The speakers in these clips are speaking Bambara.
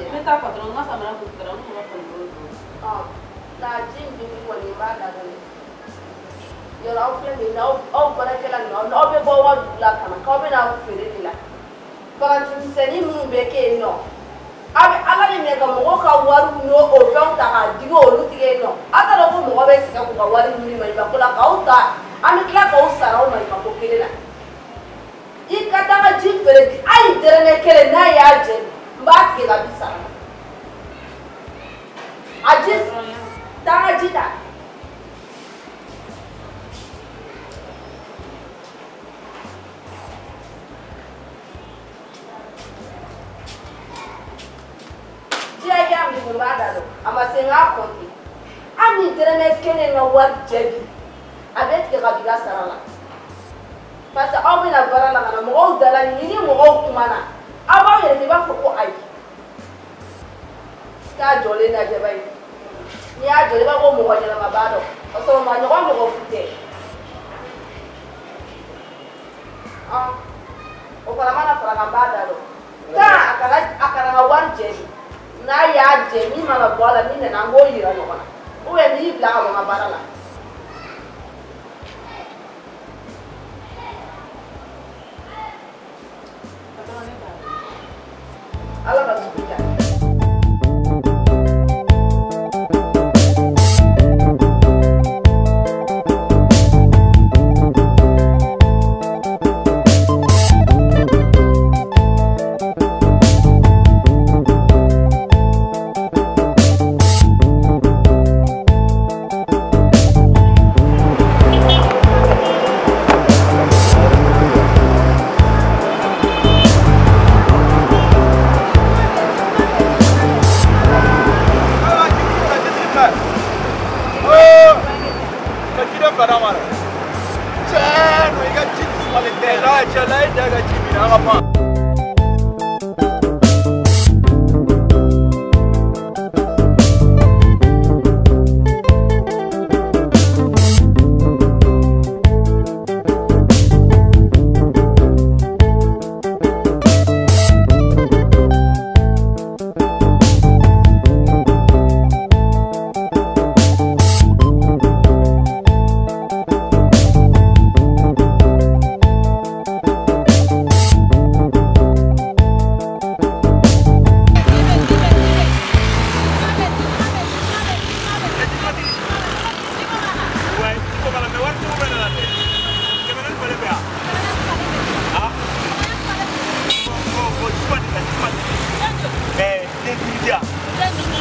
jɛ. N bɛ taa patron, n ka samara kun tigɛra, n kun ka fani bolo don. Taa ji in dumuni kɔni n b'a da dɔn dɛ. Yɔrɔ aw filɛ nin ye, aw baarakɛla ninnu, aw bɛ bɔ aw ka dugu la ka na k'aw bɛ na feere de la. Paranti misɛnnin minnu bɛ kɛ yen nɔ, aw bɛ ala de minɛ ka mɔgɔw ka wariw n'o o fɛnw ta k'a digi olu tigɛ yen nɔ. Aw t'a dɔn ko mɔgɔ bɛ sɛgɛn k'u ka wari ɲini maɲumanko la k'aw ta, an bɛ tila k'aw sara aw maɲumanko kelen la. I ka taa ka ji feere bi, hali dɛrɛmɛ kelen n'a y'a jɛ, n b'a tigɛ ka bi sara la. A ji, taa ka ji ta. Ji hakɛya min kun b'a da dɔn, a ma se n k'a kɔnte. Hali ni dɛrɛmɛ kelen ka wari jɛ bi, a bɛ tigɛ ka b'i ka sara la. Parce que aw bɛna baara la ka na mɔgɔw dala ɲini, ni mɔgɔw kumana, aw b'aw yɛrɛ kɛ i b'a fɔ ko ayi. K'a jɔlen lajɛ ba ye. N'i y'a jɔ i b'a fɔ ko mɔgɔ ɲɛnama b'a dɔn, ka sɔrɔ maa ɲɔgɔn mɔgɔ fu tɛ. O fana mana fara kan b'a da dɔn. Taa a kana n ka wari jɛ de. N'a y'a jɛ min mana bɔ a la, min nana an b'o yira ɲɔgɔn na. Ou bien n'i bila ka bɔ n ka baara la. Ala ka sugu ja. Voilà.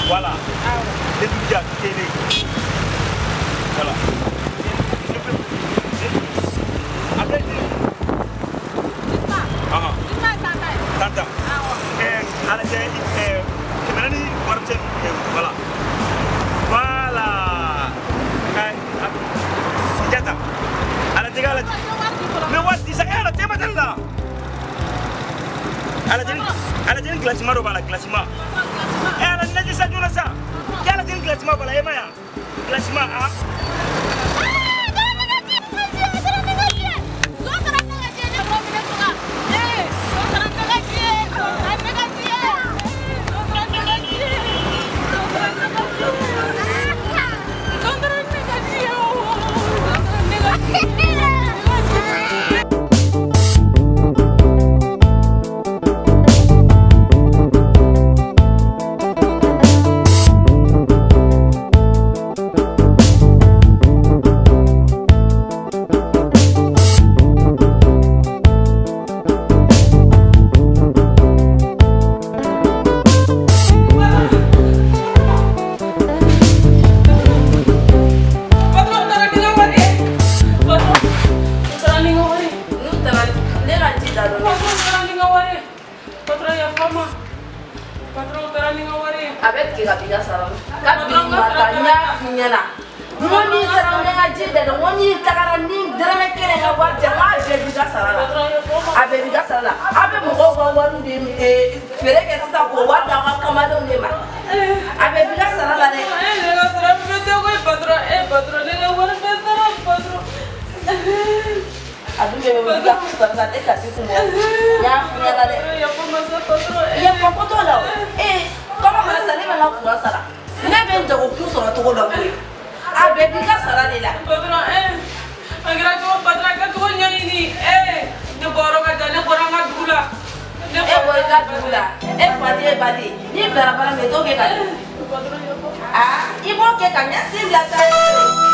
Voilà. Voilà. Voilà. Barisa ne bɛ n ka courant sara. Ne bɛ n jagokun sɔrɔ cogo dɔn koyi. A bɛɛ b'i ka sara de la. Patron, a kɛra cogo patron, a kɛra cogo ɲɛɲini. Ne bɔyɔrɔ ka jan, ne bɔra an ka dugu la. E bɔra i ka dugu la, e fa den e ba den, n'i bilara baara min na i t'o kɛ ka ɲɛ. Aa, i b'o kɛ ka ɲɛ sen bila sa.